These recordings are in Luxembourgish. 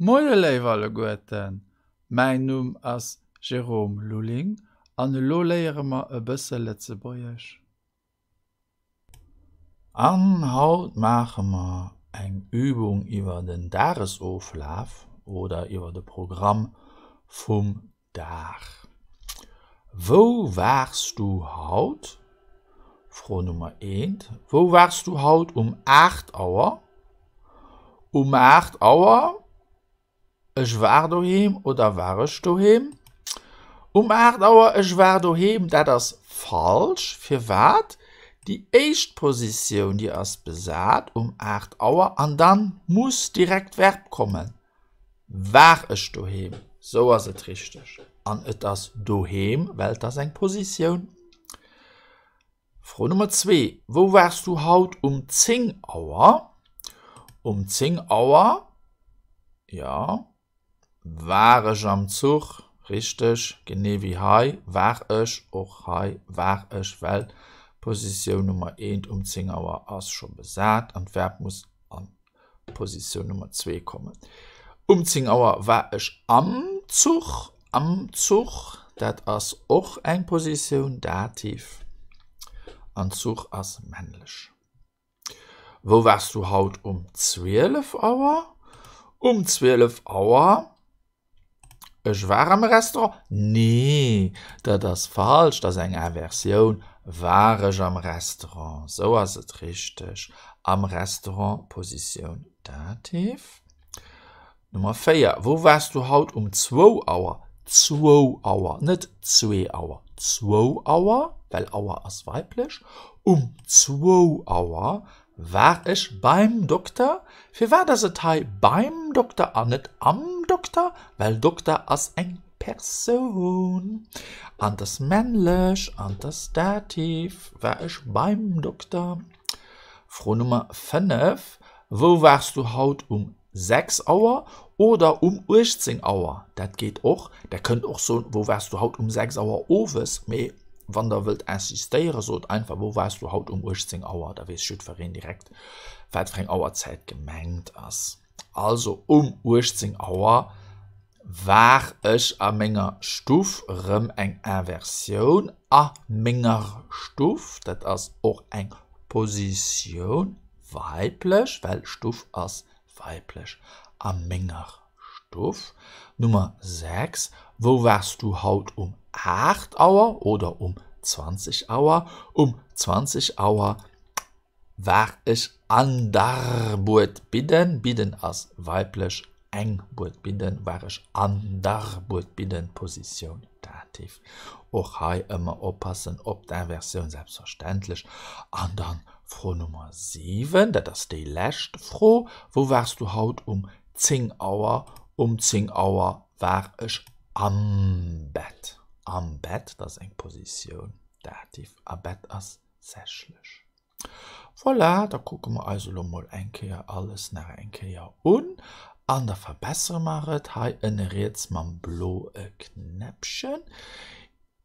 Moie léif alleguerten, mäin Numm ass Jérôme Lulling an elo léiere mer e bësse Lëtzebuergesch. An haut maache mer eng Übung iwwer den Dagesoflaf oder iwwer de Programm vum Dag. Wou waars du haut? Fro Nummer eent. Wou waars du haut um 8 Auer? Um 8 Auer, ech war doheem oder war ech doheem? Um 8 Auer, ech war doheem, dat ass falsch. Firwat? Déi éischt Positioun, déi ass besat um 8 Auer an dann muss direkt d'Verb kommen. War ech doheem? Sou ass et richteg. An et ass doheem, well et ass eng Positioun. Fro Nummer zwee, Wou waars du haut um 10 Auer? Um 10 Auer, jo, war ech am Zuch, richteg, genee wéi hei war ech, och hei war ech, well d'Positioun Nummer eent um 10 Auer ass scho besat an d'Verb muss an Positioun Nummer zwee kommen. Um 10 Auer war ech am Zuch, am Zuch, dat ass och eng Positioun, Dativ, an Zuch ass männlech. Wou waars du haut um 12 Auer? Um 12 Auer Ech war am Restaurant. Nee, dat ass falsch, dat ass eng Inversioun. War ech am Restaurant, sou ass et richteg. Am Restaurant, Positioun Dativ. Nummer 4, Wou waars du haut um zwou Auer? Zwou Auer, net zwee Auer, zwou Auer, well Auer ass weiblech. Um zwou Auer War ech beim Dokter? Firwat ass et hei beim Dokter an net am Dokter? Well Dokter ass eng Persoun an 't ass männlech an 't ass Dativ. War ech beim Dokter? Fro Nummer 5, Wou waars du haut um 6 Auer oder um 18 Auer, dat geet och. Der kënnt och soen, Wou waars du haut um 6 Auer owes? Mee wann der wëllt insistéieren, sot einfach, Wou waars du haut um 18 Auer? Da weess jiddwereen direkt, wat fir eng Auerzäit gemengt ass. Also um 18 Auer war ech a menger Stuff, erëm eng Inversioun, a menger Stuff, dat ass och eng Positioun, weiblech, well Stuff ass weiblech, a menger Stuff. Nummer 6, Wou waars du haut um 8 Auer oder um 20 Auer? Um 20 Auer war ech an der Buedbidden, Bidden ass weiblech, eng Buedbidden, war ech an der Buedbidden, Positioun Dativ. Och hei ëmmer oppassen op d'Inversioun, selbstverständlech. An dann Fro Nummer 7, dat ass déi lescht Fro, Wou waars du haut um 10 Auer? Um 10 Auer war ech am Bett. Am Bett, dat ass eng Positioun Dativ a Bett ass sächlech. Voilà, da kucke mer eis elo mol eng Kéier alles nach eng Kéier un an da verbessere mer et hei ënne riets mam bloe Knäppchen.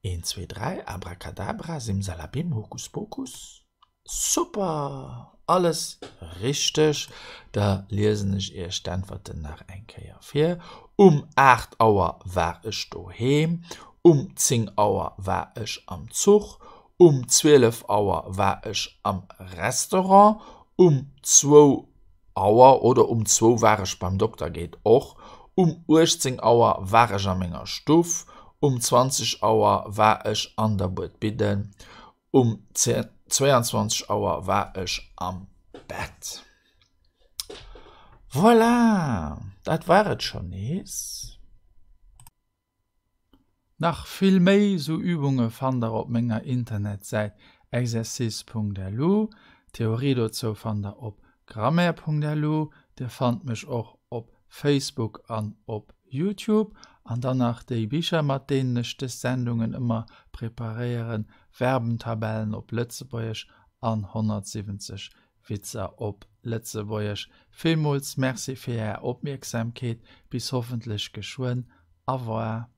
Een, zwee, dräi, Abracadabra, Simsalabim, Hokuspokus. Super! Alles richteg. Da liesen ech iech d'Äntwerten nach eng Kéier vir. Um 8 Auer war ech doheem. Um 10 Auer war ech am Zuch. Um 12 Auer war ech am Restaurant. Um zwou Auer oder um zwou war ech beim Dokter, geet och. Um 18 Auer war ech a menger Stuff. Um 20 Auer war ech an der Buedbidden. Um 22 Auer war ech am Bett. Voilà, dat war et schonn nees. Nach vill méi sou Übunge fannt der op menger Internetsäit exercice.lu. D'Theorie dozou fannt der op grammaire.lu. Dir fannt mech och op Facebook an op Youtube. An dann nach déi Bicher mat deenen ech des Sendungen ëmmer preparéieren, Verbentabellen op Lëtzebuergesch an 170 Witzer op Lëtzebuergesch. Villmools Merci fir Är Opmierksamkeet. Bis hoffentlech geschwënn. Au revoir.